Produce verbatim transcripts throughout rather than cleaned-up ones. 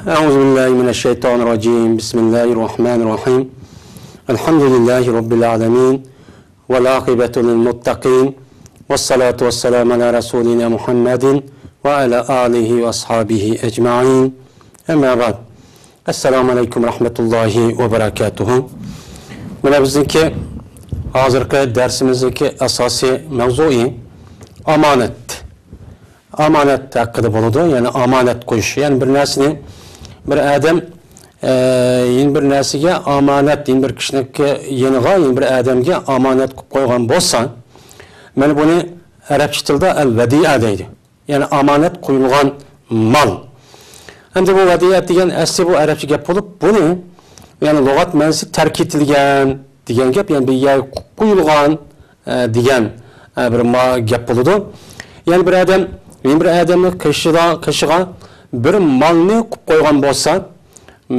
أعوذ بالله من الشيطان الرجيم. بسم الله الرحمن الرحيم. الحمد لله رب العالمين. والعاقبة للمتقين. والصلاة والسلام على رسولنا محمد وعلى آله وأصحابه أجمعين. أما بعد. السلام عليكم ورحمة الله وبركاته. مانا بىزنىڭكى ھازىرقى دەرسىمىزنىڭكى ئاساسىي مەۋزۇيى ئامانەت. ئامانەت ھەققىدە بولىدۇ، يەنى ئامانەت قويۇش. يەنى بىر نەرسىنى بىر ئادەم، ئە، يەنە بىر نەرسىگە ئامانەت، يەنە بىر كىشىنىڭكى يېنىغا، يەنە بىر ئادەمگە ئامانەت قىلىپ قويغان بولسا، مانا بۇنى ئەرەبچە تىلدا ئەل ۋەدىئە دەيدۇ. يەنى ئامانەت قويۇلغان مال. ئەمدى بۇ ۋەدىئە دېگەن ئەسلى بۇ ئەرەبچە گەپ بولۇپ، بۇنى، يەنى لۇغەت مەنىسى تەرك ئېتىلگەن دېگەن گەپ، يەنى بىر يەرگە قويۇلغان، ئە، دېگەن، ئە، بىر ما-، گەپ بولىدۇ. يەنى بىر ئادەم، يەنە بىر ئادەمنىڭ قېشىدا، قېشىغا بىر مالنى قويۇپ قويغان بولسا،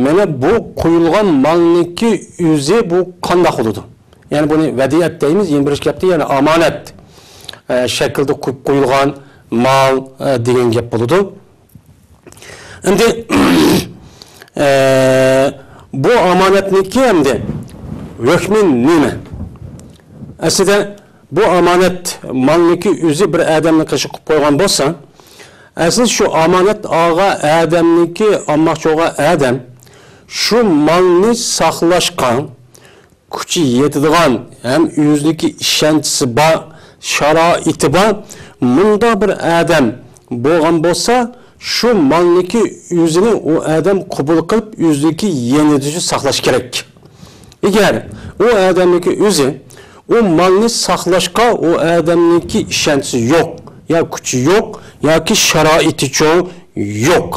مانا بۇ قويۇلغان مالنىڭكى ئۆزى بۇ قانداق بولىدۇ؟ يەنى بۇنى ۋەدىئەت دەيمىز، يەنە بىر گەپتە، يەنى ئامانەت، ئە، شەكلىدە قويۇپ قويۇلغان مال، ئە، دېگەن گەپ بولىدۇ. ئەمدى، ئە، بۇ ئامانەتنىڭكى ئەمدى ھۆكمى نېمە؟ ئەسلىدە بۇ ئامانەت مالنىڭكى ئۆزى بىر ئادەمنىڭ قېشىغا قويۇپ قويغان بولسا، ئەسلى شۇ ئامانەت ئالغان ئادەمنىڭكى، ئالماقچى بولغان ئادەم شۇ مالنى ساقلاشقا كۈچى يېتىدىغان ھەم ئۆزىنىڭكى ئىشەنچىسى بار، شارائىتى بار، مۇنداق بىر ئادەم بولغان بولسا، شۇ مالنىڭكى ئۆزىنى ئۇ ئادەم قوبۇل قىلىپ، ئۆزىنىڭكى يېنىدا ساقلاش كېرەك. ئەگەر ئۇ ئادەمنىڭكى ئۆزى ئۇ مالنى ساقلاشقا ئۇ ئادەمنىڭكى ئىشەنچىسى يوق، يا كۈچى يوق، ياكى شارائىتىچۇ يوق.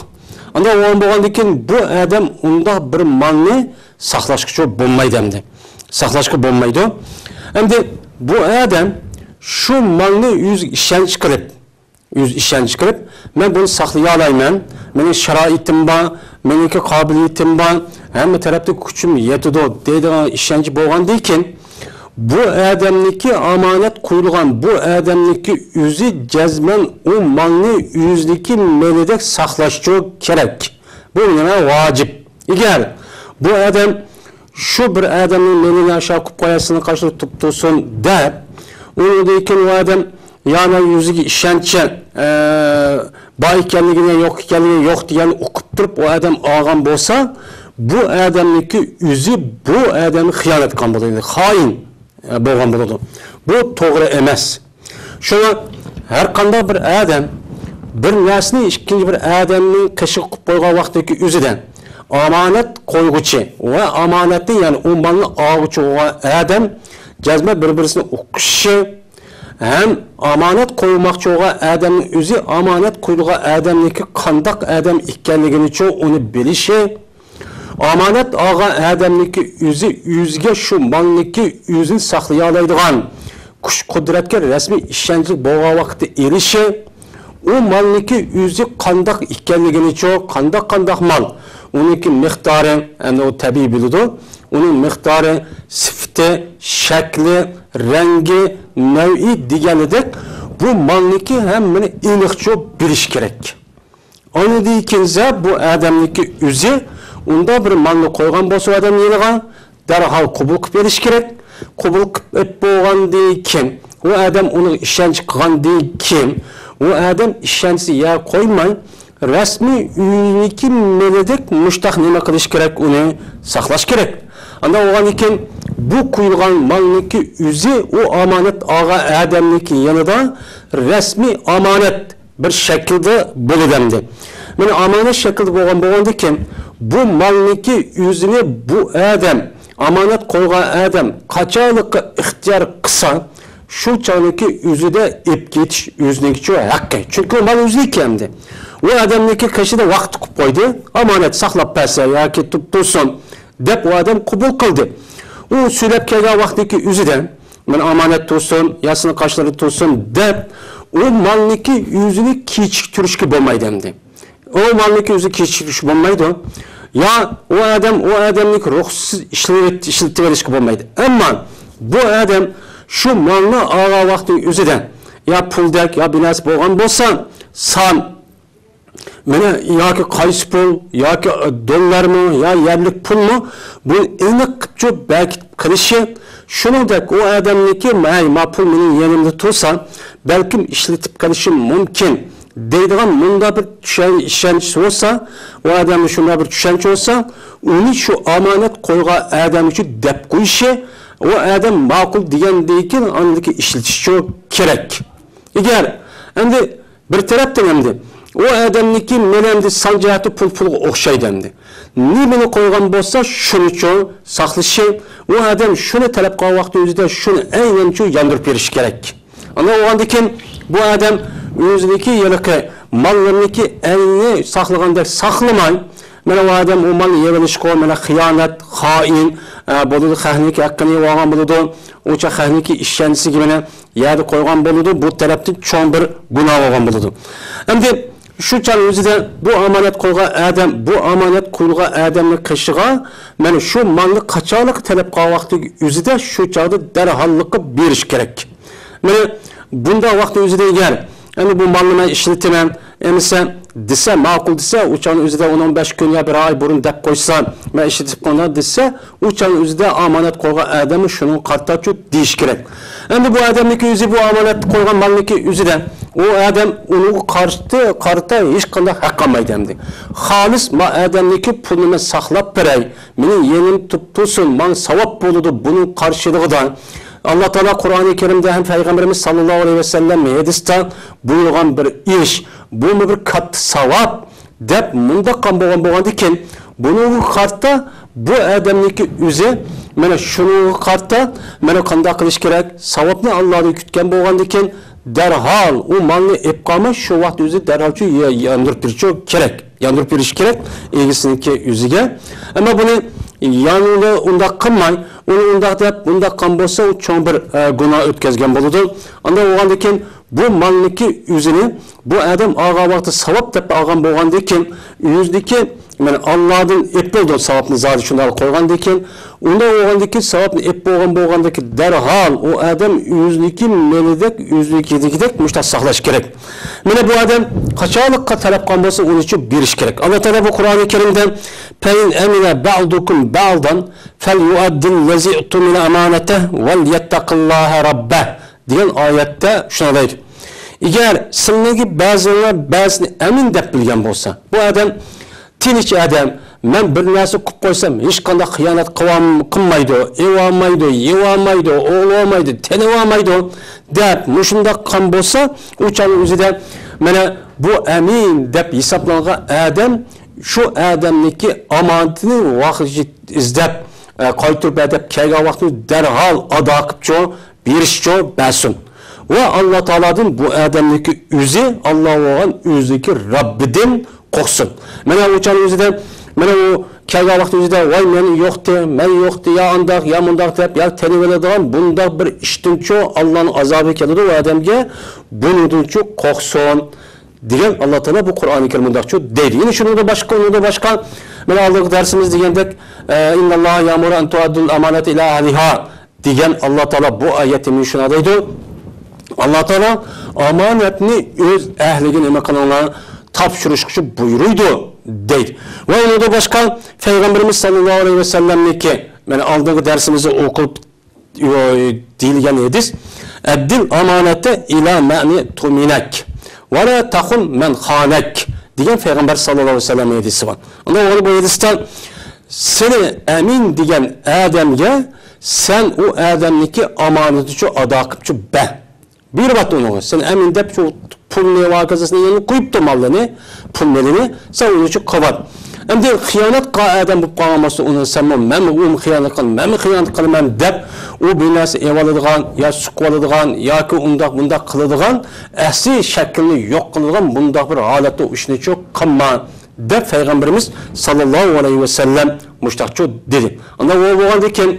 ئانداق بولغان بولغاندىن كېيىن بۇ ئادەم ئۇنداق بىر مالنى ساقلاشقىچۇ بولمايدۇ ئەمدى. ساقلاشقا بولمايدۇ. ئەمدى بۇ ئادەم شۇ مالنى ئۆزىگە ئىشەنچ قىلىپ، ئۆز ئىشەنچ قىلىپ، مەن بۇنى ساقلىيالايمەن، مېنىڭ شارائىتىم بار، مېنىڭكى قابىلىيىتىم بار، ھەممە تەرەپتە كۈچۈم يېتىدۇ دەيدىغان ئىشەنچ بولغاندىن كېيىن، بۇ ئادەمنىڭكى ئامانەت قويۇلغان، بۇ ئادەمنىڭكى ئۆزى جەزمەن ئۇ مالنى ئۆزىنىڭكى مېلىدەك ساقلاشچۇ كېرەك. بۇ ماڭا ۋاجىپ. ئەگەر بۇ ئادەم شۇ بىر ئادەمنىڭ مېلىنى ئاشۇ قىلىپ قوياي، سېنىڭ قاشلىرى تۇتۇپ تۇرسۇن دەپ، ئۇنىڭدىن كېيىن ئۇ ئادەم يا مانا ئۆزىگە ئىشەنچى، ئە، بار ئىكەنلىكىنى، يوق ئىكەنلىكىنى، يوق دېگەننى ئۇقۇپ تۇرۇپ ئۇ ئادەم ئالغان بولسا، بۇ ئادەمنىڭكى ئۆزى بۇ ئادەمگە خىيانەت قىلغان بولىدۇ، خائىن، ئە، بولغان بولىدۇ. بۇ توغرا ئەمەس. شۇڭا ھەر قانداق بىر ئادەم بىر نەرسىنى ئىككىنچى بىر ئادەمنىڭ قېشىغا قىلىپ قويغان ۋاقتىدىكى ئۆزىدە ئامانەت قويغۇچى ۋە ئامانەتنى، يەنى ئۇ مالنى ئالغۇچى بولغان ئادەم جەزمەن بىر-بىرسىنى ئۇقۇشى ھەم ئامانەت قويماقچى بولغان ئادەمنىڭ ئۆزى ئامانەت قويىدىغان ئادەمنىڭكى قانداق ئادەم ئىكەنلىكىنىچۇ ئۇنى بىلىشى، ئامانەت ئالغان ئادەمنىڭكى ئۆزى ئۆزىگە شۇ مالنىڭكى ئۆزىنى ساقلىيالايدىغان كۈچ-قۇدرەتكە رەسمىي ئىشەنچلىك بولغان ۋاقىتتا ئېلىشى، ئۇ مالنىڭكى ئۆزى قانداق ئىكەنلىكىنىچۇ، قانداق، قانداق مال، ئۇنىڭكى مىقدارى، ئەمدى ئۇ تەبىئىي بىلىدۇ، ئۇنىڭ مىقدارى، سۈپىتى، شەكلى، رەڭگى، نەۋئى دېگەنىدەك بۇ مالنىڭكى ھەممىنى ئېنىقچۇ بىلىش كېرەك. ئاندىن كېيىن بۇ ئادەمنىڭكى ئۆزى ئۇنداق بىر مالنى قويغان بولسا ئادەم يېنىغا، دەرھال قوبۇل قىلىپ ئېلىش كېرەك. قوبۇل قىلىپ ئېلىپ بولغاندىن كېيىن، ئۇ ئادەم ئۇنىڭغا ئىشەنچ قىلغاندىن كېيىن، ئۇ ئادەم ئىشەنچىسى يەر قويماي، رەسمىي ئۆيىنىڭكى مېلىدەك مۇشتاق نېمە قىلىش كېرەك، ئۇنى ساقلاش كېرەك. ئانداق بولغاندىن كېيىن، بۇ قويۇلغان مالنىڭكى ئۆزى ئۇ ئامانەت ئالغان ئادەمنىڭكى يېنىدا رەسمىي ئامانەت بىر شەكىلدە بولىدۇ ئەمدى. مانا ئامانەت شەكلىدە بولغان بولغاندىكىن، بۇ مالنىڭكى ئۆزىنى بۇ ئادەم، ئامانەت قويغان ئادەم قاچانلىققا ئىختىيار قىلسا، شۇ چاغنىڭكى ئۆزىدە ئېلىپ كېتىش ئۆزىنىڭكىچۇ ھەققى. چۈنكى ئۇ مال ئۆزىنىڭكى ئەمدى. ئۇ ئادەمنىڭكى قېشىدا ۋاقىت قىلىپ قويدى، ئامانەت ساقلاپ بەرسە ياكى تۇتۇپ تۇرسۇن دەپ ئۇ ئادەم قوبۇل قىلدى. ئۇ سۆزلەپ كەلگەن ۋاقىتنىڭكى ئۆزىدە، مانا ئامانەت تۇرسۇن، ياسىنىڭ قاشلىرى تۇرسۇن دەپ، ئۇ مالنىڭكى ئۆزىنى كېچىكتۈرۈشكە بولمايدۇ ئەمدى. ئۇ مالنىڭكى ئۆزى كېچىكتۈرۈش بولمايدۇ. يا ئۇ ئادەم، ئۇ ئادەمنىڭكى رۇخسىتىز ئىشلىتىۋېت-، ئىشلىتىۋېلىشكە بولمايدۇ. ئەمما بۇ ئادەم شۇ مالنى ئالغان ۋاقىتنىڭ ئۆزىدە يا پۇلدەك، يا بىر نەرسە بولغان بولسا، سان مانا ياكى قايسى پۇل، ياكى دوللارمۇ، يا يەرلىك پۇلمۇ، بۇنى ئېنىق قىپچۇ بەركىتىپ قىلىشى، شۇنىڭدەك ئۇ ئادەمنىڭكى، ھەي، ما پۇل مېنىڭ يېنىمدا تۇرسا، بەلكىم ئىشلىتىپ قېلىشىم مۇمكىن، دەيدىغان مۇنداق بىر چۈشەن-، ئىشەنچىسى بولسا، ئۇ ئادەمنىڭ شۇنداق بىر چۈشەنچە بولسا، ئۇنى شۇ ئامانەت قويغان ئادەم ئۈچۈن دەپ قويۇشى، ئۇ ئادەم ماقۇل دېگەندىن كېيىن ئاندىن كېيىن ئىشلىتىشى كېرەك. ئەگەر ئەمدى بىر تەرەپتىن ئەمدى ئۇ ئادەمنىڭكى مېنىڭ ئەمدى سان جەھەتتە پۇل پۇلغا ئوخشايدۇ ئەمدى. نېمىنى قويغان بولسا، شۇنىچۇ ساقلىشى، ئۇ ئادەم شۇنى تەلەپ قىلغان ۋاقتى ئۆزىدە شۇنى ئەينەنچۇ ياندۇرۇپ بېرىشى كېرەك. ئاندىن بولغاندىن كېيىن بۇ ئادەم ئۆزىنىڭكى ھېلىقى ماللىرىنىڭكى ئەلنى ساقلىغاندەك ساقلىماي، مانا ئۇ ئادەم ئۇ مالنى يەۋېلىشقا، مانا خىيانەت، خائىن، ئە، بولىدۇ، خەقنىڭكى ھەققىنى يەۋالغان بولىدۇ. ئۇ چاغ خەقنىڭكى ئىشەنچىسىگە مانا يەردە قويغان بولىدۇ، بۇ تەرەپتىن چوڭ بىر گۇناھ بولغان بولىدۇ. ئەمدى شۇ چاغ ئۆزىدە بۇ ئامانەت قويغان ئادەم، بۇ ئامانەت قويۇلغان ئادەمنىڭ قېشىغا مانا شۇ مالنى قاچانلىقى تەلەپ قىلغان ۋاقتى ئۆزىدە شۇ چاغدا دەرھاللىقى بېرىش كېرەك. مانا بۇنداق ۋاقتى ئۆزىدە ئەگەر، ئەمدى بۇ مالنى مەن ئىشلىتىمەن، ئەمىسە دېسە، ماقۇل دېسە، ئۇ چاغنىڭ ئۆزىدە ئون، ئون بەش كۈن يا بىر ئاي بۇرۇن دەپ قويسا، مەن ئىشلىتىپ قويىمەن دېسە، ئۇ چاغنىڭ ئۆزىدە ئامانەت قويغان ئادەممۇ شۇنىڭغا قارىتا شۇ دېيىش كېرەك. ئەمدى بۇ ئادەمنىڭكى ئۆزى، بۇ ئامانەت قويغان مالنىڭكى ئۆزىدە، ئۇ ئادەم ئۇنىڭغا قارشى، قارىتا ھېچقانداق ھەق قالمايدۇ ئەمدى. خالىس ما ئادەمنىڭكى پۇلىنى مەن ساقلاپ بېرەي، مېنىڭ يېنىمدا تۇرسۇن، ماڭا ساۋاب بولىدۇ، بۇنىڭ قارشىلىقىدا. ئاللا تائالا قۇرئانى كەرىمدە ھەم پەيغەمبىرىمىز ساللاللاھۇ ئەلەيھى ۋەسەللەم ھەدىستە بۇيرۇغان بىر ئىش، بۇمۇ بىر كاتتا ساۋاب، دەپ مۇنداق قىلغان بولغاندىكىن، بۇنىڭغا قارىتا بۇ ئادەمنىڭكى ئۆزى، مانا شۇنىڭغا قارىتا، مانا قانداق قىلىش كېرەك؟ ساۋابنى ئاللادىن كۈتكەن بولغاندىكىن، دەرھال ئۇ مالنى ئېلىپ قالماي، شۇ ۋاقىت ئۆزى دەرھال شۇ يا-، ياندۇرۇپ بېرىشى كېرەك. ياندۇرۇپ بېرىشى كېرەك ئىگىسىنىڭكى ئۆزىگە. ئەمما بۇنى يانىدا ئۇنداق قىلماي، ئۇنى ئۇنداق دەپ، بۇنداق قىلغان بولسا، ئۇ چوڭ بىر، ئە، گۇناھ ئۆتكەزگەن بولىدۇ. ئانداق بولغاندىكىن، بۇ مالنىكى ئۆزىنى بۇ ئادەم ئالغان ۋاقتى ساۋاب دەپ ئالغان بولغاندىكىن، ئۆزىدىكى، مانا، ئاللادىن ئېلىپ بولىدۇ ساۋابنى زادى شۇنداق قويغاندىكىن، ئۇنداق بولغاندىكىن ساۋابنى ئېلىپ بولغان بولغاندىكىن دەرھال ئۇ ئادەم ئۆزىنىكى مېلىدەك، ئۆزىنىڭكىدەك مۇشتاق ساقلاش كېرەك. مانا بۇ ئادەم قاچانلىققا تەلەپ قىلغان بولسا، ئۇنى ئېلىپ بېرىش كېرەك. ئاللا تائالا بۇ قۇرئانى كەرىمدە، فَإِنْ أَمِنَ بَعْضُكُمْ بَعْضًا فَلْيُؤَدِّ الَّذِي اؤْتُمِنَ أَمَانَتَهُ وَلْيَتَّقِ اللَّهَ رَبَّهُ دېگەن ئايەتتە شۇنداق دەيدۇ. ئەگەر سىلىنىڭكى بەزىلىرى بەزىنى ئەمىن دەپ بىلگەن بولسا، بۇ ئادەم تىنچ ئادەم، مەن بىر نەرسە قىلىپ قويسام، ھېچقانداق خىيانەت قىلىۋال-، قىلمايدۇ، ئېلىۋالمايدۇ، يەۋالمايدۇ، ئوغرىلىۋالمايدۇ، تېلىۋالمايدۇ دەپ، مۇشۇنداق قىلغان بولسا، ئۇ چاغنىڭ ئۆزىدە مانا بۇ ئەمىن دەپ ھېسابلانغان ئادەم شۇ ئادەمنىڭكى ئامانىتىنى ۋاقتىدا ئىزدەپ، ئە، قايتۇرۇپ بەر دەپ كەلگەن ۋاقتىدا دەرھال ئادا قىلىپچۇ، بېرىشچۇ، بەرسۇن. ۋە ئاللا تائالادىن بۇ ئادەمنىڭكى ئۆزى، ئاللا بولغان ئۆزىنىڭكى رەببىدىن قورقسۇن. مانا ئۇ چاغنىڭ ئۆزىدە، مانا ئۇ كەلگەن ۋاقىت ئۆزىدە، ۋاي، مەن يوقتى، مەن يوقتى، يا ئانداق، يا مۇنداق دەپ، يا تېلىۋېلىدىغان بۇنداق بىر ئىشتىنچۇ ئاللانىڭ ئازابى كېلىدۇ ئۇ ئادەمگە، بۇنىڭدىنچۇ قورقسۇن. دېگەن ئاللا تائالا بۇ قۇرئانى كەرىمدە مۇنداقچۇ دەيدۇ. يەنە شۇنىڭدىن باشقا، ئۇنىڭدىن باشقا، مانا ئالدىنقى دەرسىمىز دېگەندەك، ئە، إِنَّ اللَّهَ يَأْمُرُ أَنْ تُؤَدُّوا الْأَمَانَاتِ إِلَى أَهْلِهَا دېگەن ئاللا تائالا بۇ ئايەتتە مانا شۇنداق دەيدۇ. ئاللا تائالا ئامانەتنى ئۆز ئەھلىگە نېمە قىلىڭلار، تاپشۇرۇشقا بۇيرۇيدۇ دەيدۇ. ۋە ئۇنىڭدىن باشقا پەيغەمبىرىمىز ساللاللاھۇ ئەلەيھى ۋەسەللەمنىڭكى، مانا ئالدىنقى دەرسىمىزدە ئوقۇپ دېيىلگەن ھەدىس، «أَدِّ الْأَمَانَةَ إِلَى مَنِ اؤْتُمِنَتْ وَلَا تَخُنْ مَنْ خَانَكْ» دېگەن پەيغەمبەر ساللاللاھۇ ئەلەيھى ۋەسەللەم ھەدىسى بار. ئۇندا بۇ ھەدىستە، سېنى ئەمىن دېگەن ئادەمگە سەن ئۇ ئادەمنىڭكى ئامانىتىچۇ ئادا قىلىپچۇ بەر. بېرىۋەت ئۇنىڭغا. سەن ئەمىن دەپ شۇ پۇلنى ۋە ھاكازاسىنى يەنە قويۇپتۇ مالىنى، پۇل مېلىنى، سەن ئۇنى شۇ قىلىۋەت. ئەمدى خىيانەت قىلغان ئادەم بولۇپ قالغان بولسا، ئۇنى سەنمۇ، مەنمۇ ئۇمۇ خىيانەت قىلىمەن، مەنمۇ خىيانەت قىلىمەن دەپ، ئۇ بىر نەرسە ئېلىۋالىدىغان، يا سوقۇۋالىدىغان، ياكى ئۇنداق، بۇنداق قىلىدىغان، ئەسلى شەكلىنى يوق قىلىدىغان بۇنداق بىر ھالەتتە ئۇ ئىشنى شۇ قىلما. دەپ پەيغەمبىرىمىز ساللاللاھۇ ئەلەيھى ۋەسەللەم مۇشتاقچۇ دېدى. ئانداق بولغاندىكىن،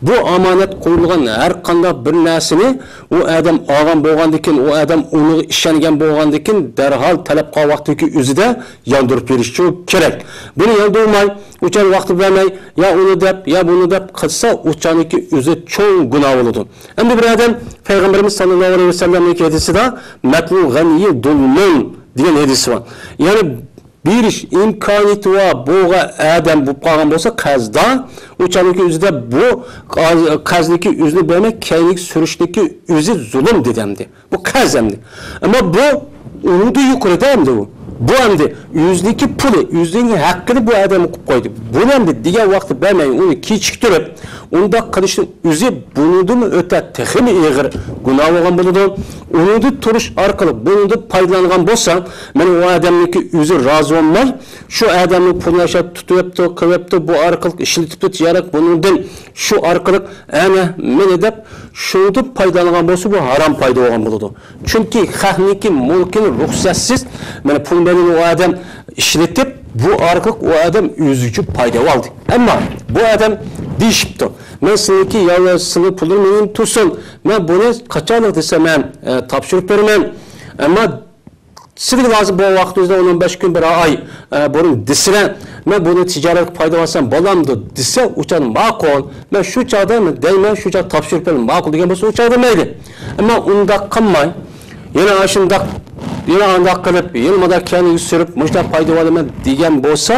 بۇ ئامانەت قويۇلغان ھەر قانداق بىر نەرسىنى ئۇ ئادەم ئالغان بولغاندىكىن، ئۇ ئادەم ئۇنىڭغا ئىشەنگەن بولغاندىكىن، دەرھال تەلەپ قىلغان ۋاقتىدىكى ئۆزىدە ياندۇرۇپ بېرىشچۇ كېرەك. بۇنى ياندۇرماي، ئۇچان ۋاقتى بەرمەي، يا ئۇنى دەپ، يا بۇنى دەپ قىلسا، ئۇچاننىڭكى ئۆزى چوڭ گۇناھ بولىدۇ. ئەمدى بىر ئادەم پەيغەمبىرىمىز ساللاللاھۇ ئەلەيھى ۋەسەللەمنىڭ ھەدىسىدە، «مەتلۇل غەنىيي زۇلمۇن» دېگەن ھەدىسى بار. يەنى بېرىش ئىمكانىيىتى بار بولغان ئادەم بولۇپ قالغان بولسا، قەرزدار، ئۇ چاغنىڭكى ئۆزىدە بۇ قەرزنىڭكى ئۆزىنى بەرمەي، كەينىگە سۈرۈشنىڭكى ئۆزى زۇلۇم دېدى ئەمدى. بۇ قەرز ئەمدى. ئەمما بۇ ئۇنىڭدىن يۇقىرىدا ئەمدى ئۇ. بۇ ئەمدى ئۆزىنىڭكى پۇلى، ئۆزىنىڭ ھەققىنى بۇ ئادەمگە قويۇپ قويدى. بۇنى ئەمدى دېگەن ۋاقتى بەرمەي، ئۇنى كېچىكتۈرۈپ، ئۇنداق قىلىشنىڭ ئۆزى بۇنىڭدىنمۇ ئۆتە تېخىمۇ ئېغىر گۇناھ بولغان بولىدۇ. ئۇنىڭدا تۇرۇش ئارقىلىق بۇنىڭدىن پايدىلانغان بولسا، مانا ئۇ ئادەمنىڭكى ئۆزى رازى بولماي، شۇ ئادەمنىڭ پۇلىنى ئاشۇ تۇتۇۋېپتۇ، قىلىۋېپتۇ، بۇ ئارقىلىق ئىشلىتىپتۇ، تىجارەت بۇنىڭدىن شۇ ئارقىلىق ئەنە مېنى دەپ شۇنىڭدىن پايدىلانغان بولسا، بۇ ھارام پايدا بولغان بولىدۇ. چۈنكى خەقنىڭكى مۈلكىنى رۇخسەتسىز، مانا پۇل بىلەن ئۇ ئادەم ئىشلىتىپ، بۇ ئارقىلىق ئۇ ئادەم ئۆزى ئۈچۈن پايدا ئالدى. ئەمما بۇ ئادەم دېيىشىپتۇ، مەن سىلىكى يا سىلى پۇلنى مېنىڭ تۇرسۇن، مەن بۇنى قاچانلىق دېسە مەن، ئە، تاپشۇرۇپ بېرىمەن. ئەمما سىلىگە لازىم بولغان ۋاقىت ئۆزىدە ئون بەش كۈن، بىر ئاي، ئە، بۇرۇن دېسىلە، مەن بۇنى تىجارەتكە پايدا ئالسام بولامدۇ دېسە، ئۇ چاغدا ماقۇل. مەن شۇ چاغدا دەيمەن، شۇ چاغدا تاپشۇرۇپ بېرىمەن، ماقۇل دېگەن بولسا، ئۇ چاغدا مەيلى. ئەمما ئۇنداق قىلماي، يەنە ئاشۇنداق، يەنە ئانداق قىلىپ، يەنە مۇنداق كەينىگە سۈرۈپ، مۇشۇنداق پايدا ئالىمەن دېگەن بولسا،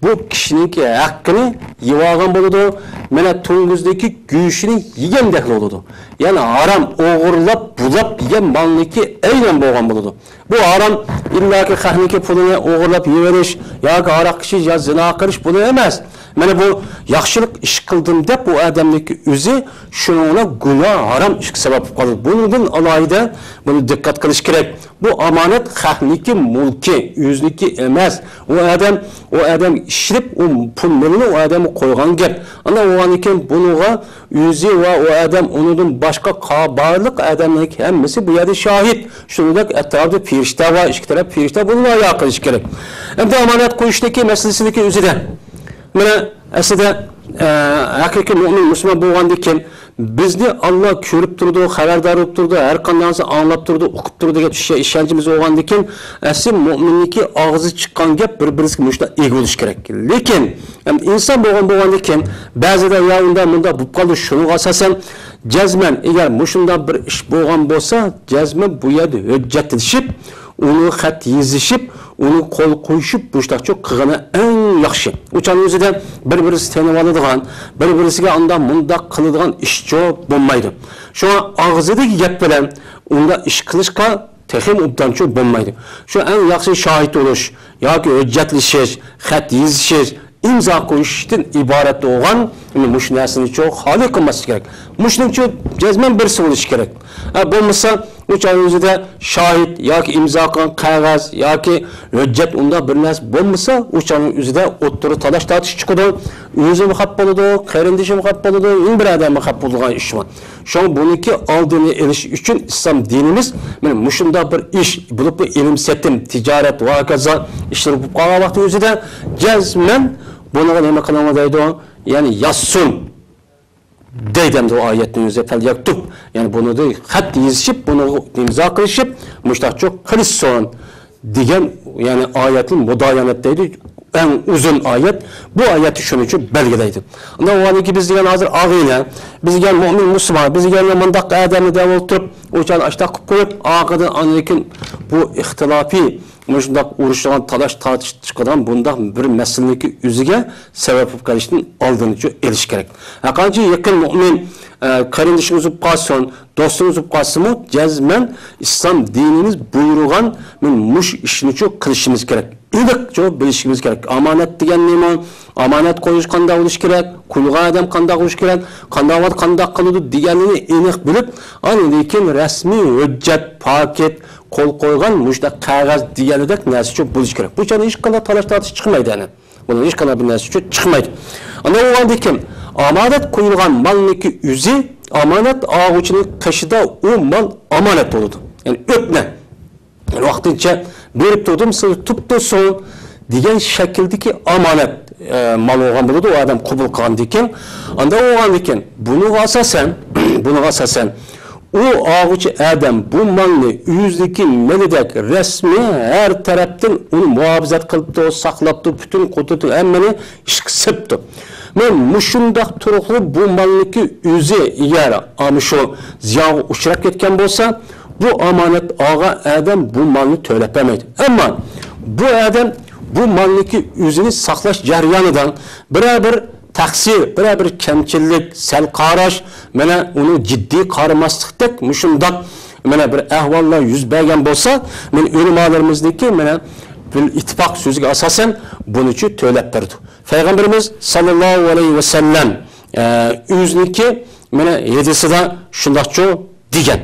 بۇ كىشىنىڭكى ھەققىنى يېۋالغان بولىدۇ. مانا توڭگۇزدىكى گۆشىنى يېگەندەكلا بولىدۇ. يەنى ھارام ئوغرىلاپ، بۇلاپ يېگەن مالنىڭكى ئەينەن بولغان بولىدۇ. بۇ ھارام ئىللاكى خەقنىڭكى پۇلىنى ئوغرىلاپ يېۋېلىش ياكى ھاراق ئىچىش يا زىنا قىلىش بۇنى ئەمەس. مانا بۇ ياخشىلىق ئىش قىلدىم دەپ، بۇ ئادەمنىڭكى ئۆزى شۇنىڭ بىلەن گۇناھ، ھارام ئىشقا سەۋەب بولۇپ قالىدۇ. بۇنىڭدىن ئالاھىدە بۇنى دىققەت قىلىش كېرەك. بۇ ئامانەت خەقنىڭكى مۈلكى، ئۆزىنىڭكى ئەمەس. ئۇ ئادەم، ئۇ ئادەم ئىشلەپ، ئۇ پۇل مېلىنى ئۇ ئادەمگە قويغان گەپ. ئانداق بولغاندىكىن بۇنىڭغا ئۆزى ۋە ئۇ ئادەم، ئۇنىڭدىن باشقا قا-، بارلىق ئادەملەرنىڭ ھەممىسى بۇ يەردە شاھىت. شۇنىڭدەك ئەتراپىدا پېرىشتە بار، ئىككى تەرەپ پېرىشتە بۇنى ھايا قىلىش كېرەك. ئەمدى ئامانەت قويۇشتىكى مەسىلىسىدىكى ئۆزىدە، مانا، ئەسلىدە، ئە، ھەقىقىي مۆمىن مۇسۇلمان بولغاندىكىن، بىزنى ئاللا كۆرۈپ تۇرىدۇ، خەۋەردار بولۇپ تۇرىدۇ، ھەر قانداق نەرسە ئاڭلاپ تۇرىدۇ، ئۇقۇپ تۇرىدۇ دېگەن چۈشەنچىمىز بولغاندىكىن، ئەسلى مۆمىننىڭكى ئاغزى چىققان گەپ بىر-بىرسىگە مۇشۇنداق ئىگە بولۇش كېرەك. لېكىن، ئەمدى ئىنسان بولغان بولغاندىكىن، بەزىدە يا ئۇنداق مۇنداق بولۇپ قالدى، شۇنىڭغا ئاساسەن، جەزمەن، ئەگەر مۇشۇنداق بىر ئىش بولغان بولسا، جەزمەن بۇ يەردە ھۆججەتلىشىپ، ئۇنىڭغا خەت يېزىشىپ، ئۇنىڭغا قول قويۇشۇپ، مۇشۇنداقچۇ قىلغىنى ئەڭ ياخشى. ئۇ چاغنىڭ ئۆزىدە بىر-بىرسى تېنىۋالىدىغان، بىر-بىرسىگە ئانداق مۇنداق قىلىدىغان ئىشچۇ بولمايدۇ. شۇڭا ئاغزىدىكى گەپ بىلەن ئۇنداق ئىش قىلىشقا تېخىمۇ ئوبدانچۇ بولمايدۇ. شۇ ئەڭ ياخشى شاھىت بولۇش ياكى ھۆججەتلىشىش، خەت يېزىشىش، ئىمزا قويۇشتىن ئىبارەت بولغان، مۇشۇ نەرسىنىچۇ خالىي قىلماسلىق كېرەك. مۇشۇنىڭچۇ جەزمەن بىرسى بولۇشى كېرەك. ئە، بولمىسا، ئۇ چاغ ئۆزىدە شاھىت ياكى ئىمزا قىلغان قەغەز ياكى ھۆججەت ئۇنداق بىر نەرسە بولمىسا، ئۇ چاغنىڭ ئۆزىدە ئوتتۇرا تالاش تارتىش چىقىدۇ. ئۆزىمۇ خەپ بولىدۇ، قېرىندىشىمۇ خەپ بولىدۇ، يەنە بىر ئادەممۇ خەپ بولىدىغان ئىش بار. شۇڭا بۇنىڭكى ئالدىنى ئېلىش ئۈچۈن ئىسلام دىنىمىز مانا مۇشۇنداق بىر ئىش، بولۇپمۇ ئېلىم-سېتىم، تىجارەت ۋە ھاكازا ئىشلىرى بولۇپ قالغان ۋاقتى ئۆزىدە جەزمەن بۇنىڭغا نېمە قىلىڭلار دەيدۇ؟ يەنى يازسۇن دەيدۇ ئەمدى ئۇ ئايەتنىڭ ئۆزى، فەليەكتۇب. يەنى بۇنىڭدا خەت يېزىشىپ، بۇنىڭغا ئىمزا قىلىشىپ، مۇشۇنداقچۇ قىلىشسۇن دېگەن، يەنى ئايەتنى مۇدايەنەت دەيدۇ. ئەڭ ئۇزۇن ئايەت، بۇ ئايەتتە شۇنى ئۈچۈن بەلگىلەيدۇ. ئۇنداق بولغاندىكىن بىز دېگەن ھازىر ئاغىنە، بىز دېگەن مۆمىن مۇسۇلمان، بىز دېگەن مۇنداق ئادەمنى دەپ ئولتۇرۇپ، ئۇ چاغنى ئاشتاق قىلىپ قويۇپ، ئارقىدىن ئاندىن كېيىن بۇ ئىختىلاپىي، مۇشۇنداق ئۇرۇشىدىغان، تالاش تارتىش چىقىدىغان بۇنداق بىر مەسىلىنىڭكى ئۆزىگە سەۋەب بولۇپ قېلىشتىن ئالدىنى ئېلىش كېرەك. ھەرقانچە يېقىن مۆمىن، ئە، قېرىندىشىڭىز بولۇپ قالسۇن، دوستىڭىز بولۇپ قالسىمۇ، جەزمەن ئىسلام دىنىمىز بۇيرۇغان مۇشۇ ئىشنىچۇ قىلىشىمىز كېرەك. ئېنىقچۇ بىلىشىمىز كېرەك. ئامانەت دېگەن نېمە؟ ئامانەت قويۇش قانداق بولۇشى كېرەك؟ قويغان ئادەم قانداق بولۇشى كېرەك؟ قانداق ۋاقىت قانداق قىلىدۇ دېگەننى ئېنىق بىلىپ، ئاندىن كېيىن رەسمىي ھۆججەت، پاكىت، قول قويغان مۇشۇنداق قەغەز دېگەندەك نەرسىچۇ بولۇشى كېرەك. بۇ چاغدا ھېچقانداق تالاش تارتىش چىقمايدۇ، يەنى. بۇنىڭ ھېچقانداق بىر نەرسىچۇ چىقمايدۇ. ئاندىن بولغاندىن كېيىن ئامانەت قويۇلغان مالنىڭكى ئۆزى ئامانەت ئالغۇچىنىڭ قېشىدا ئۇ مال ئامانەت بولىدۇ. يەنى ئۆتنە. ۋاقتىنچە بېرىپ تۇردۇم، سىز تۇتۇپ تۇرسۇن دېگەن شەكىلدىكى ئامانەت، ئە، مال بولغان بولىدۇ، ئۇ ئادەم قوبۇل قىلغاندىن كېيىن. ئانداق بولغاندىن كېيىن، بۇنىڭغا ئاساسەن، بۇنىڭغا ئاساسەن، ئۇ ئالغۇچى ئادەم بۇ مالنى ئۆزىنىڭكى مېلىدەك رەسمىي ھەر تەرەپتىن ئۇنى مۇھاپىزەت قىلىپتۇ، ساقلاپتۇ، پۈتۈن قۇدرىتى ھەممىنى ئىشقا سېپىپتۇ. مانا مۇشۇنداق تۇرۇقلۇق بۇ مالنىڭكى ئۆزى ئەگەر ئانا شۇ زىيانغا ئۇچراپ كەتكەن بولسا، بۇ ئامانەت ئالغان ئادەم بۇ مالنى تۆلەپ بەرمەيدۇ. ئەمما بۇ ئادەم بۇ مالنىكى ئۆزىنى ساقلاش جەريانىدا بىرەر بىر تەقسىر، بىرەر بىر كەمچىلىك، سەل قاراش، مانا ئۇنى جىددىي قارىماسلىقتەك مۇشۇنداق مانا بىر ئەھۋاللار يۈز بەرگەن بولسا، مانا ئۆلىمالىرىمىزنىڭكى مانا بىر ئىتتىپاق سۆزىگە ئاساسەن بۇنىچۇ تۆلەپ بېرىدۇ. پەيغەمبىرىمىز ساللاللاھۇ ئەلەيھى ۋەسەللەم، ئە، ئۆزىنىڭكى مانا ھەدىسىدە شۇنداقچۇ دېگەن.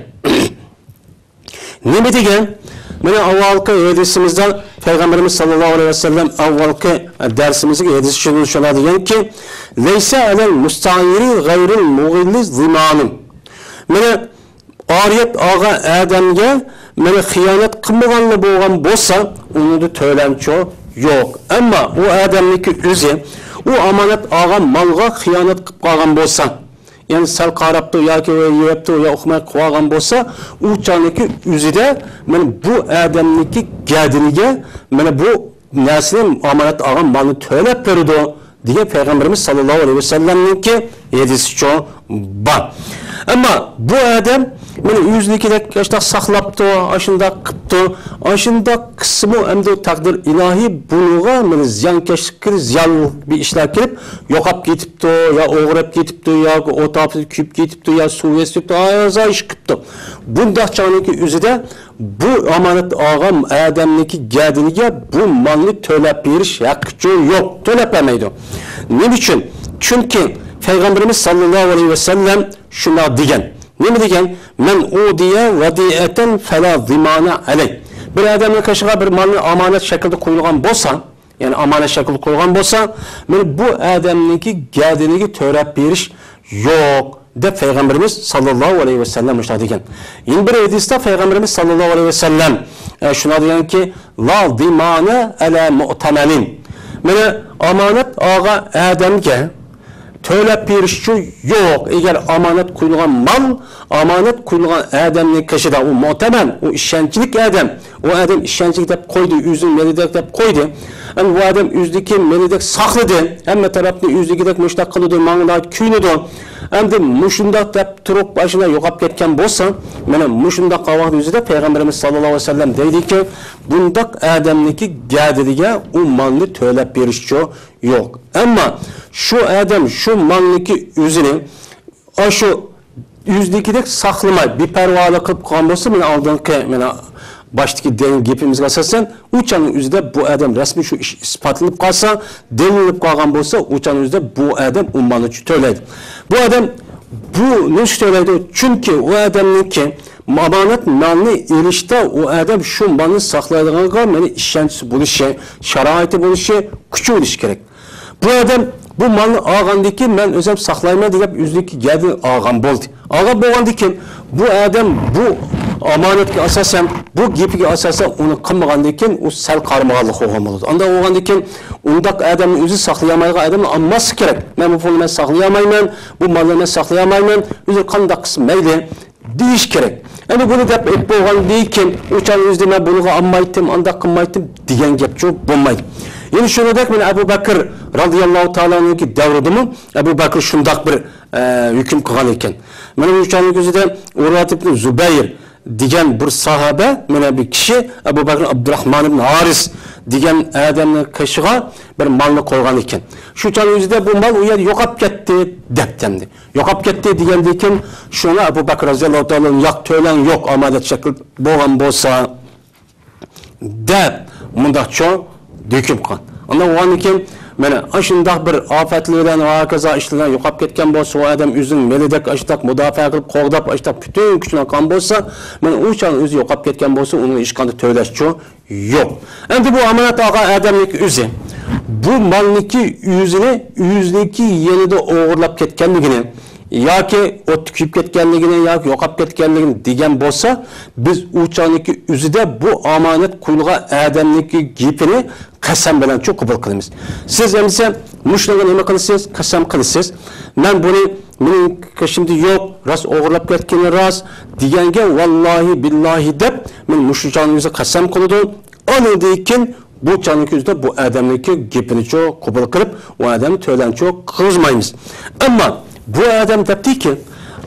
نېمە دېگەن؟ مانا ئاۋۋالقى ھەدىسىمىزدە پەيغەمبىرىمىز ساللاللاھۇ ئەلەيھى ۋەسەللەم ئاۋۋالقى دەرسىمىزدىكى ھەدىس شۇنى شۇنداق دېگەنكى، لەيسە ئەلەل مۇستەئىرى غەيرىل مۇغىللى زىمانۇن. مانا ئارىيەت ئالغان ئادەمگە مانا خىيانەت قىلمىغانلا بولغان بولسا، ئۇنىڭدا تۆلەمچۇ يوق. ئەمما ئۇ ئادەمنىڭكى ئۆزى ئۇ ئامانەت ئالغان مالغا خىيانەت قىلىپ قالغان بولسا، يەنى سەل قاراپتۇ ياكى يەپتۇ يا ئۇقماي قىلىۋالغان بولسا، ئۇ چاغنىڭكى ئۆزىدە مانا بۇ ئادەمنىڭكى گەدىنىگە مانا بۇ نەرسىنى، ئامانەت ئالغان مالنى تۆلەپ بېرىدۇ دېگەن پەيغەمبىرىمىز ساللاللاھۇ ئەلەيھى ۋەسەللەمنىڭكى ھەدىسىچۇ بار. ئەمما بۇ ئادەم مانا ئۆزىنىڭكىدەك ئاشۇنداق ساقلاپتۇ، ئاشۇنداق قىپتۇ، ئاشۇنداق قىلسىمۇ ئەمدى تەقدىر ئىلاھىي بۇنىڭغا مانا زىيانكەشلىك كىرىپ، زىيان بىر ئىشلار كېلىپ، يوقاپ كېتىپتۇ يا ئوغرىلاپ كېتىپتۇ ياكى ئوت ئاپىتىدە كۆيۈپ كېتىپتۇ يا سۇ بېسىپ كېتىپتۇ، ھازا ئىش قىپتۇ. بۇنداق چاغنىڭكى ئۆزىدە بۇ ئامانەت ئالغان ئادەمنىڭكى گەدىنىگە بۇ مالنى تۆلەپ بېرىش ھەققىچۇ يوق، تۆلەپ بەرمەيدۇ. نېمە ئۈچۈن؟ چۈنكى پەيغەمبىرىمىز ساللاللاھۇ ئەلەيھى ۋەسەللەم شۇنداق دېگەن. نېمە دېگەن؟ مەن ئۇتىيە ۋەدىئەتەن فەلا زىمانە ئەلەي. بىر ئادەمنىڭ قېشىغا بىر مالنى ئامانەت شەكلىدە قويۇلغان بولسا، يەنى ئامانەت شەكلىدە قويۇلغان بولسا، مانا بۇ ئادەمنىڭكى گەدىنىگە تۆلەپ بېرىش يوق، دەپ پەيغەمبىرىمىز ساللاللاھۇ ئەلەيھى ۋەسەللەم مۇشۇنداق دېگەن. يەنە بىر ھەدىستە پەيغەمبىرىمىز ساللاللاھۇ ئەلەيھى ۋەسەللەم، ئە، شۇنداق دېگەنكى، لا زىمانە ئەلە مۇئتەمەنىن. مانا ئامانەت ئالغان ئادەمگە تۆلەپ بېرىشچۇ يوق. ئەگەر ئامانەت قويۇلغان مال، ئامانەت قويۇلغان ئادەمنىڭ قېشىدا، ئۇ مۇئتەمەن، ئۇ ئىشەنچلىك ئادەم، ئۇ ئادەم ئىشەنچلىك دەپ قويدى، ئۆزىنىڭ مېلىدەك دەپ قويدى. ئەمدى بۇ ئادەم ئۆزىدىكى مېلىدەك ساقلىدى، ھەممە تەرەپنى ئۆزىدىكىدەك مۇشۇنداق قىلىدۇ، ماڭىدا كۆيۈنىدۇ. ئەمدى مۇشۇنداق دەپ تۇرۇپ، ئاشۇنداق يوقاپ كەتكەن بولسا، مانا مۇشۇنداق قالغان ۋاقىت ئۆزىدە پەيغەمبىرىمىز ساللاللاھۇ ئەلەيھى ۋەسەللەم دەيدىكى، بۇنداق ئادەمنىڭكى گەدىنىگە ئۇ مالنى تۆلەپ بېرىشچۇ يوق. ئەمما شۇ ئادەم شۇ مالنىڭكى ئۆزىنى ئاشۇ ئۆزىدىكىدەك ساقلىماي، بىپەرۋالىق قىلىپ قالغان بولسا، مانا ئالدىنقى، مانا باشتىكى دېگەن گېپىمىزگە ئاساسەن، ئۇ چاغنىڭ ئۆزىدە بۇ ئادەم رەسمىي شۇ ئىش ئىسپاتلىنىپ قالسا، دەلىللىنىپ قالغان بولسا، ئۇ چاغنىڭ ئۆزىدە بۇ ئادەم ئۇ مالنى تۆلەيدۇ. بۇ ئادەم بۇ نېمىشقا تۆلەيدۇ؟ چۈنكى ئۇ ئادەمنىڭكى ئامانەت مالنى ئېلىشتا ئۇ ئادەم شۇ مالنى ساقلايدىغانغا مانا ئىشەنچ بولۇشى، شارائىتى بولۇشى، كۈچى بولۇشى كېرەك. بۇ ئادەم بۇ مالنى ئالغاندىن كېيىن، مەن ئۆزۈم ساقلايمەن دەپ ئۆزىنىڭكى گەدىنى ئالغان بولدى. ئالغان بولغاندىن كېيىن، بۇ ئادەم بۇ ئامانەتكە ئاساسەن، بۇ گېپىگە ئاساسەن ئۇنى قىلمىغاندىن كېيىن، ئۇ سەل قارىمىغانلىق بولغان بولىدۇ. ئانداق بولغاندىن كېيىن، ئۇنداق ئادەمنى ئۆزى ساقلىيالمايدىغان ئادەمنى ئالماسلىق كېرەك. مەن بۇ پۇلنى مەن ساقلىيالمايمەن، بۇ مالنى مەن ساقلىيالمايمەن، ئۆزى قانداق قىلسا مەيلى. دېيىش كېرەك. ئەمدى بۇنى دەپ ئېيتىپ بولغاندىن كېيىن، ئۇ چاغ ئۆزىدە مەن بۇنىغا ئالمايتتىم، ئانداق قىلمايتتىم دېگەن گەپچۇ بولمايدۇ. يەنە شۇنىڭدەك مانا ئەبۇ بەكىر رازىياللاھۇ تائالا ئەنھۇنىڭكى دەۋرىدىمۇ ئەبۇ بەكىر شۇنداق بىر، ئە، ھۆكۈم قىلغان ئىكەن. مانا بۇ چاغنىڭ ئۆزىدە ئۇرۋەت ئىبنى زۇبەير دېگەن بىر ساھابە، مانا بىر كىشى ئەبۇ بەكىر ئابدۇراخمان ئىبنى ھارىس دېگەن ئادەمنىڭ قېشىغا بىر مالنى قويغان ئىكەن. شۇ چاغنىڭ ئۆزىدە بۇ مال ئۇ يەردە يوقاپ كەتتى دەپتىمدى. يوقاپ كەتتى دېگەندىن كېيىن، شۇڭا ئەبۇ بەكىر رازىياللاھۇ تائالا ئانھۇ، ياق، تۆلەڭ يوق، ئامانەت شەكىل بولغان بولسا، دەپ مۇنداقچۇ ھۆكۈم قىلغان. ئاندىن ئۇنىڭدىن كېيىن، مانا ئاشۇنداق بىر ئاپەتلەر بىلەن ۋە ھاكازا ئىشلار بىلەن يوقاپ كەتكەن بولسا، ئۇ ئادەم ئۆزىنىڭ مېلىدەك ئاشۇنداق مۇداپىئە قىلىپ، قوغداپ، ئاشۇنداق پۈتۈن كۈچىنى قىلغان بولسا، مانا ئۇ چاغ ئۆزى يوقاپ كەتكەن بولسا، ئۇنىڭ ھېچقانداق تۆلەشچۇ يوق. ئەمدى بۇ ئامانەت ئالغان ئادەمنىڭكى ئۆزى بۇ مالنىڭكى ئۆزىنى ئۆزىنىڭكى يېنىدا ئوغرىلاپ كەتكەنلىكىنى ياكى ئوتتا كۆيۈپ كەتكەنلىكىنى ياكى يوقاپ كەتكەنلىكىنى دېگەن بولسا، بىز ئۇ چاغنىڭكى ئۆزىدە بۇ ئامانەت قويۇلغان ئادەمنىڭكى گېپىنى قەسەم بىلەنچۇ قوبۇل قىلىمىز. سىز ئەمىسە مۇشۇنىڭغا نېمە قىلىسىز؟ قەسەم قىلىسىز. مەن بۇنى مېنىڭ قېشىمدا يوق، راست ئوغرىلاپ كەتكىنى راست دېگەنگە، ۋاللاھى بىللاھى دەپ، مەن مۇشۇ چاغنىڭ ئۆزىدە قەسەم قىلىدۇ. ئاندىن كېيىن بۇ چاغنىڭ ئۆزىدە بۇ ئادەمنىڭكى گېپىنىچۇ قوبۇل قىلىپ، ئۇ ئادەمنى تۆلەنچۇ قىلغۇزمايمىز. ئەمما بۇ ئادەم دەپتىكى،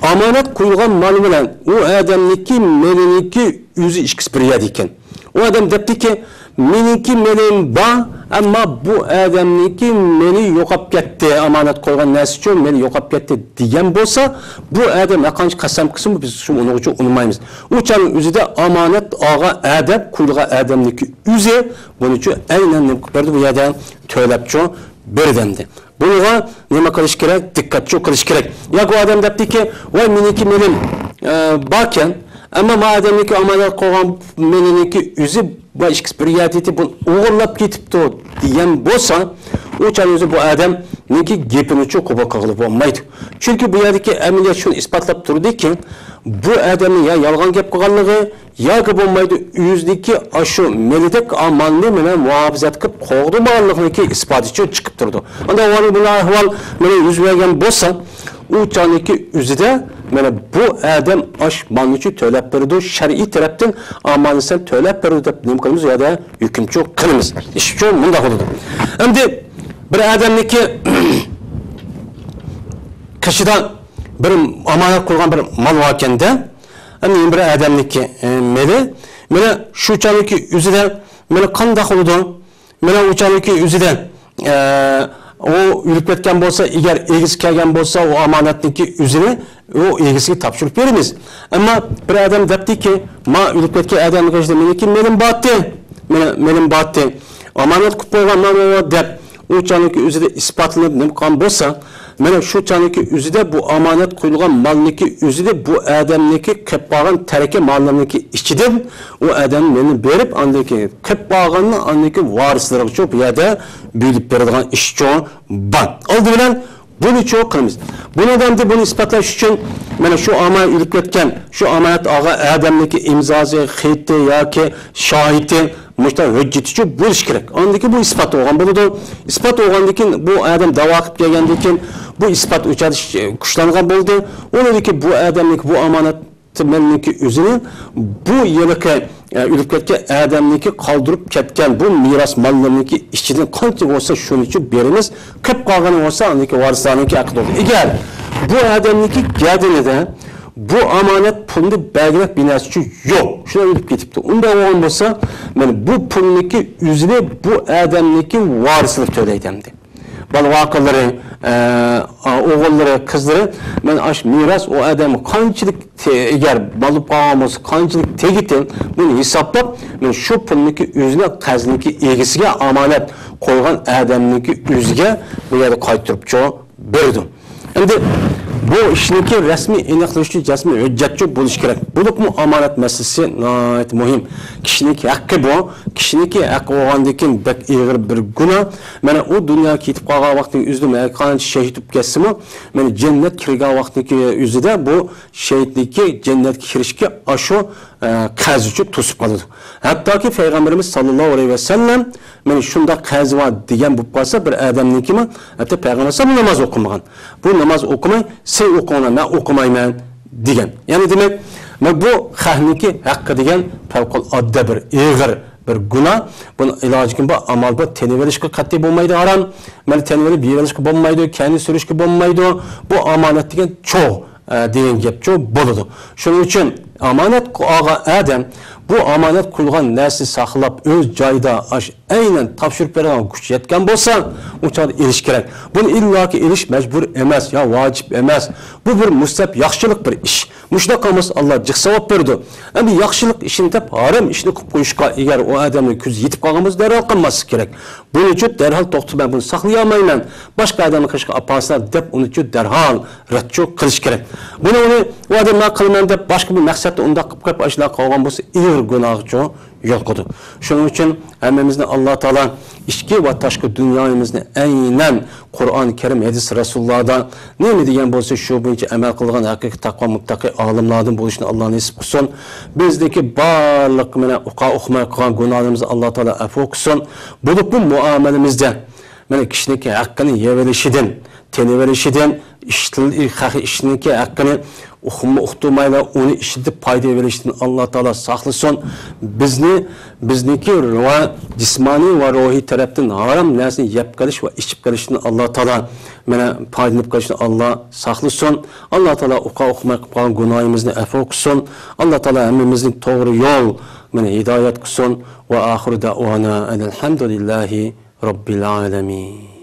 ئامانەت قويۇلغان مال بىلەن ئۇ ئادەمنىڭكى مېلىنىڭكى ئۆزى ئىككىسى بىر يەردە ئىكەن. ئۇ ئادەم دەپتىكى، مېنىڭكى مېلىم بار، ئەمما بۇ ئادەمنىڭكى مېلى يوقاپ كەتتى، ئامانەت قويغان نەرسىچۇ مېلى يوقاپ كەتتى دېگەن بولسا، بۇ ئادەم ھەرقانچە قەسەم قىلسىمۇ، بىز شۇ ئۇنىڭغىچۇ ئۇنىمايمىز. ئۇ چاغنىڭ ئۆزىدە ئامانەت ئالغان ئادەم، قويۇلغان ئادەمنىڭكى ئۆزى بۇنىچۇ ئەينەن نېمە قىلىپ بېرىدۇ، بۇ يەردە تۆلەپچۇ بېرىدۇ ئەمدى. بۇنىڭغا نېمە قىلىش كېرەك؟ دىققەتچۇ قىلىش كېرەك. ياكى ئۇ ئادەم دەپتىكى، ۋاي، مېنىڭكى مېلىم، ئە، باركەن، ئەمما ما ئادەمنىڭكى ئامانەت قويغان مېلىنىڭكى ئۆزى، ۋاي، ئىككىسى بىر يەردە ئىدى، بۇنى ئوغرىلاپ كېتىپتۇ دېگەن بولسا، ئۇ چاغ ئۆزى بۇ ئادەمنىڭكى گېپىنىچۇ قوبۇل قىلغىلى بولمايدۇ. چۈنكى بۇ يەردىكى ئەمەلىيەت شۇنى ئىسپاتلاپ تۇرىدۇكى، بۇ ئادەمنىڭ يا يالغان گەپ قىلغانلىقى، ياكى بولمايدۇ، ئۆزىنىڭكى ئاشۇ مېلىدەك ئاماننى مانا مۇھاپىزەت قىلىپ قوغدىمىغانلىقىنىڭكى ئىسپاتىچۇ چىقىپ تۇرىدۇ. ئانداق بۇ ئەھۋال مانا يۈز بەرگەن بولسا، ئۇ چاغنىڭكى ئۆزىدە مانا بۇ ئادەم ئاش مالنىچۇ تۆلەپ بېرىدۇ، شەرئىي تەرەپتىن ئاماننى سەن تۆلەپ بېرىدۇ دەپ نېمە قىلىمىز؟ يا ھۆكۈمچۇ قىلىمىز. ئىشچۇ مۇنداق بولىدۇ. ئەمدى بىر ئادەمنىڭكى قېشىدا بىر ئامانەت قويغان بىر مال باركەندە، ئەمدى يەنە بىر ئادەمنىڭكى، ئە، مېلى، مانا شۇ چاغنىڭكى ئۆزىدە، مانا قانداق بولىدۇ؟ مانا ئۇ چاغنىڭكى ئۆزىدە، ئە، ئۇ ئۆلۈپ كەتكەن بولسا، ئەگەر ئىگىسى كەلگەن بولسا، ئۇ ئامانەتنىڭكى ئۆزىنى ئۇ ئىگىسىگە تاپشۇرۇپ بېرىمىز. ئەمما بىر ئادەم دەپتىكى، ما ئۆلۈپ كەتكەن ئادەمنىڭ قېشىدا مېنىڭكى مېلىم بارتى، مېنىڭ مېلىم بارتى، ئامانەت قىلىپ قويغان مانا دەپ، ئۇ چاغنىڭكى ئۆزىدە ئىسپاتلىنىپ نېمە قىلغان بولسا، مانا شۇ چاغنىڭكى ئۆزىدە بۇ ئامانەت قويۇلغان مالنىڭكى ئۆزىدە بۇ ئادەمنىڭكى قېلىپ قالغان تەركە ماللىرىنىڭكى ئىچىدىن ئۇ ئادەم مېلىنى بېرىپ، ئاندىن كېيىن قېلىپ قالغاننى ئاندىن كېيىن ۋارىسلىرىغىچۇ بۇ يەردە بۆلۈپ بېرىدىغان ئىشچۇ بار. ئالدى بىلەن بۇنىچۇ قىلىمىز. بۇنىڭدا ئەمدى بۇنى ئىسپاتلاش ئۈچۈن مانا شۇ ئامانەت ئۆلۈپ كەتكەن، شۇ ئامانەت ئالغان ئادەمنىڭكى ئىمزاسى، خېتى ياكى شاھىتى، مۇشۇنداق ھۆججىتىچۇ بولۇشى كېرەك. ئاندىن كېيىن بۇ ئىسپات بولغان بولىدۇ. ئىسپات بولغاندىن كېيىن بۇ ئادەم داۋا قىلىپ كەلگەندىن كېيىن بۇ ئىسپات ئۇ چاغدا كۈچلەنگەن بولدى. ئۇنىڭدىن كېيىن بۇ ئادەمنىڭكى بۇ ئامانەت مالنىڭكى ئۆزىنى بۇ ھېلىقى، ئە، ئۆلۈپ كەتكەن ئادەمنىڭكى قالدۇرۇپ كەتكەن بۇ مىراس ماللىرىنىڭكى ئىچىدىن قانچە بولسا شۇنىچۇ بېرىمىز. قېلىپ قالغىنى بولسا ئاندىكى ۋارىسلارنىڭكى ھەققىدە بولدى. ئەگەر بۇ ئادەمنىڭكى گەدىنىدە بۇ ئامانەت پۇلنى بەلگىلەپ بىر نەرسىچۇ يوق، شۇنداق ئۆلۈپ كېتىپتۇ. ئۇنداق بولغان بولسا، مانا بۇ پۇلنىڭكى ئۆزىنى بۇ ئادەمنىڭكى ۋارىسلىرى تۆلەيدۇ ئەمدى. بالا-ۋاقىلىرى، ئە، ئوغۇللىرى، قىزلىرى، مانا ئاشۇ مىراس ئۇ ئادەم قانچىلىك تې-، ئەگەر بولۇپ قالغان بولسا، قانچىلىك تېگىتى، بۇنى ھېسابلاپ، مانا شۇ پۇلنىڭكى ئۆزىنى قەرزنىڭكى ئىگىسىگە ئامانەت قويغان ئادەمنىڭكى ئۆزىگە بۇ يەردە قايتۇرۇپچۇ بېرىدۇ. ئەمدى بۇ ئىشنىڭكى رەسمىي ئېنىقلىشى، رەسمىي ھۆججەتچۇ بولۇشى كېرەك. بولۇپمۇ ئامانەت مەسىلىسى ناھايىتى مۇھىم. كىشىنىڭكى ھەققى بۇ. كىشىنىڭكى ھەققى بولغاندىن كېيىن بەك ئېغىر بىر گۇناھ. مانا ئۇ دۇنياغا كېتىپ قالغان ۋاقتىنىڭ ئۆزىدە مەن قانچە شېھىت بولۇپ كەتسىمۇ، مانا جەننەت كىرگەن ۋاقتىنىڭكى ئۆزىدە بۇ شېھىتنىڭكى جەننەتكە كىرىشكە ئاشۇ، ئە، قەرزىچۇ توسۇپ قالىدۇ. ھەتتاكى پەيغەمبىرىمىز ساللاللاھۇ ئەلەيھى ۋەسەللەم، مانا شۇنداق قەرزى بار دېگەن بولۇپ قالسا، بىر ئادەمنىڭكىمۇ، ھەتتا پەيغەمبەر ئەلەيھىسسالام ناماز ئوقۇمىغان. بۇ ناماز ئوقۇماي، سەن ئوقۇڭلار، مەن ئوقۇمايمەن دېگەن. يەنى دېمەك، مانا بۇ خەقنىڭكى ھەققى دېگەن پەۋقۇلئاددە بىر ئېغىر بىر گۇناھ. بۇنى ئىلاجى كىم بار، ئامال بار، تېنىۋېلىشقا قەتئىي بولمايدۇ، ھارام. مانا تېنىۋېلىپ يېيىۋېلىشقا بولمايدۇ، كەينى سۈرۈشكە بولمايدۇ. بۇ ئامانەت دېگەن چوغ، ئە، دېگەن گەپچۇ بولىدۇ. شۇنىڭ ئۈچۈن ئامانەت ئالغان ئادەم بۇ ئامانەت قويۇلغان نەرسىنى ساقلاپ، ئۆز جايىدا ئاش-، ئەينەن تاپشۇرۇپ بېرىدىغان كۈچ يەتكەن بولسا، ئۇ چاغدا ئېلىش كېرەك. بۇنى ئىللاكى ئېلىش مەجبۇر ئەمەس يا ۋاجىپ ئەمەس. بۇ بىر مۇستەھەپ ياخشىلىق بىر ئىش. مۇشۇنداق قىلمىسا، ئاللا جىق ساۋاب بېرىدۇ. ئەمدى ياخشىلىق ئىشىنى دەپ، ھارام ئىشنى قىلىپ قويۇشقا، ئەگەر ئۇ ئادەمنىڭ كۆزى يېتىپ قالغان بولسا، دەرھال قىلماسلىق كېرەك. بۇنىڭ ئۈچۈن دەرھال توختىتىپ، مەن بۇنى ساقلىيالمايمەن، باشقا ئادەمنىڭ قېشىغا ئاپارسىلەر دەپ، ئۇنىڭ ئۈچۈن دەرھال رەتچۇ قىلىش كېرەك. بۇنى، ئۇنى، ئۇ ئادەم مەن قىلىمەن دەپ، باشقا بىر مەقسەتتە ئۇنداق قىلىپ قويۇپ، ئاشۇنداق قىلغان بولسا، ئېغىر گۇناھچۇ يولۇقىدۇ. شۇنىڭ ئۈچۈن ھەممىمىزنى ئاللا تائالا ئىچكى ۋە تاشقى دۇنيايىمىزنى ئەينەن قۇرئان كەرىم، ھەدىس رەسۇلۇللادا نېمە دېگەن بولسا، شۇ بويىچە ئەمەل قىلغان ھەقىقىي تەقۋا مۇتتەقىي ئالىملاردىن بولۇشنى ئاللا نېسىپ قىلسۇن. بىزدىكى بارلىق مانا ئوقا ئۇقماي قىلغان گۇناھلىرىمىزنى ئاللا تائالا ئەپۇ قىلسۇن. بولۇپمۇ مۇئامىلىمىزدە مانا كىشىنىڭكى ھەققىنى يەۋېلىشىدىن، تېنىۋېلىشىدىن، ئىشتىل-، خەق-، ئىشنىڭكى ھەققىنى ئۇقۇم-، ئۇقتۇرمايلا ئۇنى ئىشلىتىپ پايدا ئېلىشتىن ئاللا تائالا ساقلىسۇن. بىزنى، بىزنىڭكى ۋە جىسمانىي ۋە روھىي تەرەپتىن ھارام نەرسىنى يەپ قېلىش ۋە ئىچىپ قېلىشتىن ئاللا تائالا مانا پايدىلىنىپ قېلىشتىن ئاللا ساقلىسۇن. ئاللا تائالا ئوقا ئۇقماي قىلىپ قالغان گۇناھىمىزنى ئەپۇ قىلسۇن. ئاللا تائالا ھەممىمىزنى توغرا يول، مېنى ھىدايەت قىلسۇن. ۋە ئاخىرۇ دەئۋانا ئەنىل ھەمدۇلىللاھى رەببىل ئالەمىن.